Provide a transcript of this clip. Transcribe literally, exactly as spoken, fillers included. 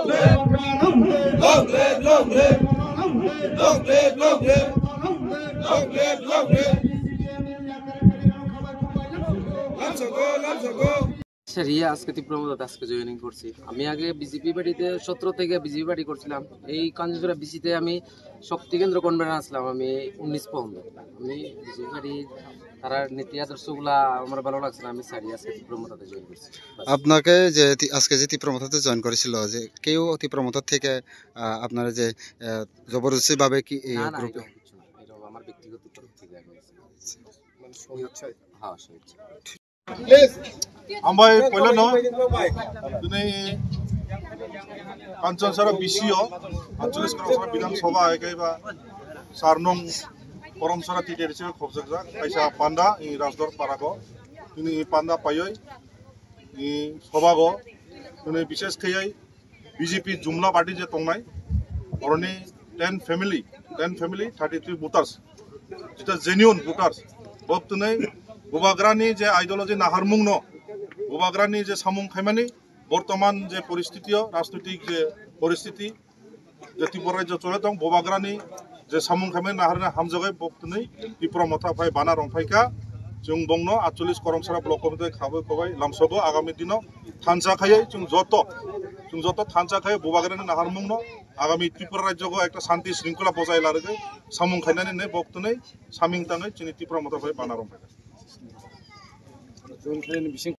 Long live, long live. Long live, long live. Long live, long live. Lamsogo, lamsogo. Sir, ইয়ে, আজকে তীব্র মদত আজকে জয়েনিং করছি। আমি আগে বিজেপি পার্টিতে সতেরো থেকে বিজেপি পার্টি করছিলাম। এই কাঞ্চনছড়া বিসিতে আমি শক্তি কেন্দ্র কনভেনার আসলাম, আমি উনিশ পর্যন্ত। আমি বিজেপি পার্টি তারা নীতি আদর্শগুলা আমার ভালো লাগছে না, আমি স্যার, ইয়ে, আজকে তীব্র মদতে জয়েন করছি। বাস। আপনাকে যে তি-, আজকে যে তীব্র মদতে জয়েন করেছিল, যে কেউ তীব্র মদত থেকে, আহ, আপনারা যে, আহ, জবরদস্তি ভাবে কি এই না, না, গ্রুপে? এরকম কিছু না। এরকম আমার ব্যক্তিগত তরফ থেকে আমি। মানে স্বেচ্ছায়? হ্যাঁ, স্বেচ্ছায়। Ambai poilano tini Kanchanchara B C o, Anchalik Kanchanchara Bidhan Sabha hai khe ba char nong Koromsara T D R C o khobjakjak kaisa panda i Rajdor Parago. Tini i panda paioi i Sabha go tini bishes khaioi B J P jumla party je tongnai, oroni ten family, ten family, thirty three voters, jeta genuine voters, bok twnwi Bubagrani je ideology naharmungno, Bubagrani je samung khaimani, bortoman je poristitio, rajnoitik je poristiti, je Tripura rajyo chole tong, Bubagrani je samung khaimani naharna hamjagai bok twnwi Tipra Motha phai bana rong phaikha. Chwng bongno atchollis Koromsara block committee khabai kobai lamsogo agami dino thansa khaiwi chwng joto, chwng joto thansa khaiwi Bubagrani naharmungno agami Tripura rajyogo ekta shanti shringkhola bojai larwgwi samung khainani hinwi bok twnwi saming tangwi chini Tipra Motha phai bana rong phaikha. Join khlaini bising